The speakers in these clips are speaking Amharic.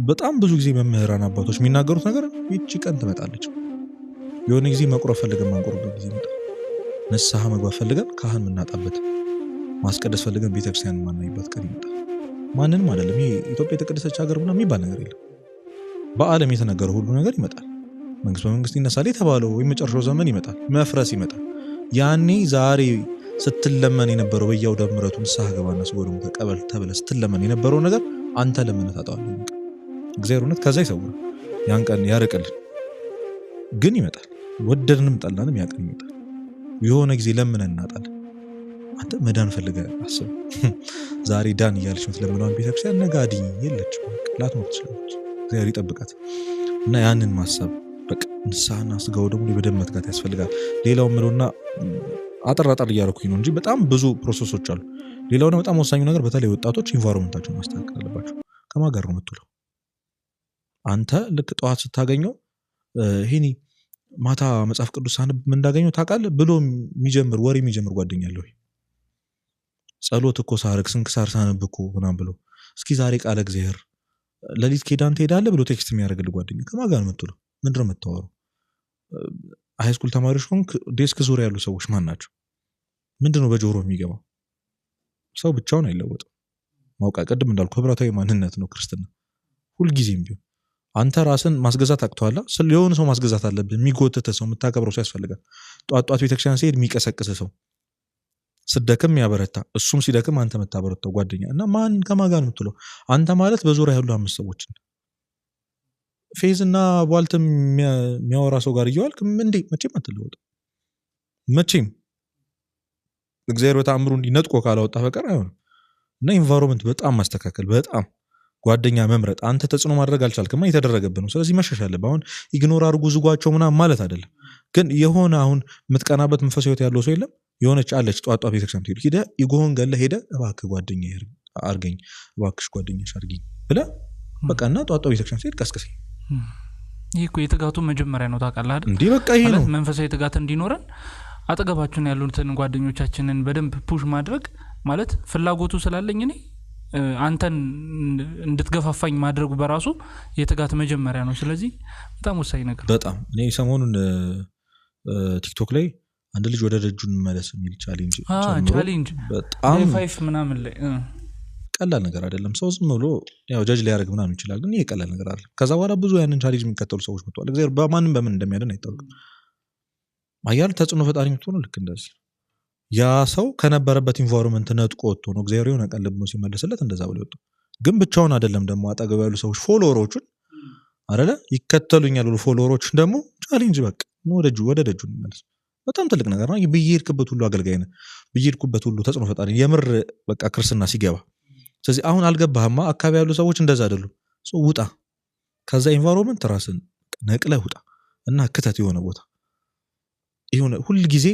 በጣም ብዙ ጊዜ መምህራን አባቶች የሚናገሩት ነገር ይቺ ቀን ትመጣለች። የሆነ ጊዜ መቁረብ ፈልገን ማንቆርበት ጊዜ ይመጣል። ንስሐ መግባት ፈልገን ካህን የምናጣበት፣ ማስቀደስ ፈልገን ቤተክርስቲያን የማናይበት ቀን ይመጣል። ማንንም አይደለም። ይሄ ኢትዮጵያ የተቀደሰች ሀገር ምናምን የሚባል ነገር የለም። በዓለም የተነገረው ሁሉ ነገር ይመጣል። መንግስት በመንግስት ይነሳል የተባለው የመጨረሻው ዘመን ይመጣል። መፍረስ ይመጣል። ያኔ ዛሬ ስትለመን የነበረው በየአውደ ምሕረቱ ንስሐ ገባና ስጋ ወደሙ ተቀበል ተብለህ ስትለመን የነበረው ነገር አንተ ለምነህ ታጣዋለህ። እግዚአብሔር እውነት ከዛ ይሰውራል። ያን ቀን ያርቅልን። ግን ይመጣል። ወደድንም ጠላንም ያ ቀን ይመጣል። የሆነ ጊዜ ለምነን እናጣለን። አንተ መዳን ፈልገህ አስብ። ዛሬ ዳን እያለች የምትለምነዋን ቤተክርስቲያን ነገ አድኝ የለችም፣ ላትኖር ትችላለች። እግዚአብሔር ይጠብቃት እና ያንን ማሰብ በቃ ንስሐና ስጋው ደግሞ በደንብ መትጋት ያስፈልጋል። ሌላው ምለውና አጠር አጠር እያደረኩኝ ነው እንጂ በጣም ብዙ process ኦች አሉ። ሌላው በጣም ወሳኙ ነገር በተለይ ወጣቶች environment ኣቸውን ማስተካከል አለባቸው። ከማን ጋር ነው የምትውለው? አንተ ልክ ጠዋት ስታገኘው ይሄኔ ማታ መጽሐፍ ቅዱስ ሳነብ ምን እንዳገኘው ታውቃለህ ብሎ የሚጀምር ወሬ የሚጀምር ጓደኛ አለ ወይ? ጸሎት እኮ ሳረግ ስንክሳር ሳነብ እኮ ምናምን ብሎ እስኪ ዛሬ ቃለ እግዚአብሔር ሌሊት ኪዳን ትሄዳለህ ብሎ text የሚያደርግልህ ጓደኛ ከማን ጋር ነው የምትውለው? ምንድን ነው የምታወራው? High school ተማሪዎች ከሆንክ desk ዙሪያ ያሉ ሰዎች ማን ናቸው? ምንድን ነው በጆሮ የሚገባው? ሰው ብቻውን አይለወጥም። ማውቃ ቅድም እንዳልኩ ህብረታዊ ማንነት ነው ክርስትና። ሁልጊዜም ቢሆን አንተ ራስን ማስገዛት አቅቶሃል። የሆነ ሰው ማስገዛት አለብህ። የሚጎትተ ሰው፣ የምታከብረው ሰው ያስፈልጋል። ጧት ጧት ቤተክርስቲያን ሲሄድ የሚቀሰቅስ ሰው፣ ስደክም ያበረታ፣ እሱም ሲደክም አንተ የምታበረታው ጓደኛ እና ማን ከማን ጋር ነው የምትውለው? አንተ ማለት በዙሪያ ያሉ 5 ሰዎችን ፌዝ እና ቧልትም የሚያወራ ሰው ጋር እየዋልክ እንዴ መቼም አትለወጥም። መቼም እግዚአብሔር በተአምሩ እንዲህ ነጥቆ ካላወጣ በቀር አይሆንም። እና environment በጣም ማስተካከል፣ በጣም ጓደኛ መምረጥ። አንተ ተጽዕኖ ማድረግ አልቻልክማ፣ የተደረገብህ ነው። ስለዚህ መሸሽ አለብህ። አሁን ignore አድርጉ ዝጓቸው ምናምን ማለት አይደለም፣ ግን የሆነ አሁን የምትቀናበት መንፈሳዊ ህይወት ያለው ሰው የለም። የሆነች አለች ጧት ጧት ቤተክርስቲያን ትሄድ ሄደህ ego ህን ገለህ ሄደህ እባክህ ጓደኛ አርገኝ፣ እባክሽ ጓደኛሽ አርገኝ ብለህ በቃ እና ጧት ጧት ቤተክርስቲያን ትሄድ ቀስቅሰኝ። ይሄ እኮ የትጋቱ መጀመሪያ ነው ታውቃለህ አይደል? እንዴ በቃ ይሄ ነው መንፈሳዊ ትጋት እንዲኖረን አጠገባችን ያሉትን ጓደኞቻችንን በደንብ push ማድረግ ማለት ፍላጎቱ ስላለኝ እኔ አንተን እንድትገፋፋኝ ማድረጉ በራሱ የትጋት መጀመሪያ ነው። ስለዚህ በጣም ወሳኝ ነገር በጣም እኔ ሰሞኑን ቲክቶክ ላይ አንድ ልጅ ወደ ደጁ እንመለስ የሚል challenge challenge በጣም five ምናምን ላይ ቀላል ነገር አይደለም። ሰው ዝም ብሎ ያው ጃጅ ሊያደርግ ምናምን ይችላል፣ ግን ይሄ ቀላል ነገር አይደለም። ከዛ በኋላ ብዙ ያንን challenge የሚከተሉ ሰዎች መጥተዋል። እግዚአብሔር በማንም በምን እንደሚያድን አይታወቅም። አያል ተጽዕኖ ፈጣሪ የምትሆነው ልክ እንደዚህ ያ ሰው ከነበረበት environment ነጥቆ ወጥቶ ነው እግዚአብሔር የሆነ ቀን ልቡን ሲመልስለት እንደዛ ብሎ ወጥቶ። ግን ብቻውን አይደለም ደግሞ አጠገቡ ያሉ ሰዎች follower ኦቹን አይደለ ይከተሉኛል ብሎ follower ኦቹን ደግሞ challenge በቃ ወደ ደጁ እንመለስ። በጣም ትልቅ ነገር ነው። በየሄድክበት ሁሉ አገልጋይ ነህ፣ በየሄድኩበት ሁሉ ተጽዕኖ ፈጣሪ የምር በቃ ክርስትና ሲገባ። ስለዚህ አሁን አልገባህማ አካባቢ ያሉ ሰዎች እንደዛ አይደሉም። so ውጣ ከዛ environment ራስን ነቅለህ ውጣ እና ክተት የሆነ ቦታ የሆነ ሁል ጊዜ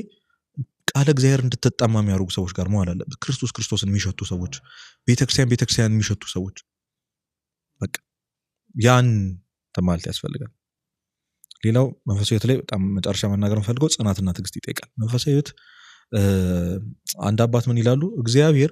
ቃለ እግዚአብሔር እንድትጠማ የሚያደርጉ ሰዎች ጋር መዋል አለብህ። ክርስቶስ ክርስቶስን የሚሸቱ ሰዎች፣ ቤተክርስቲያን ቤተክርስቲያን የሚሸቱ ሰዎች በቃ ያን ማለት ያስፈልጋል። ሌላው መንፈሳዊ ህይወት ላይ በጣም መጨረሻ መናገር የምፈልገው ጽናትና ትዕግስት ይጠይቃል። መንፈሳዊ ህይወት አንድ አባት ምን ይላሉ? እግዚአብሔር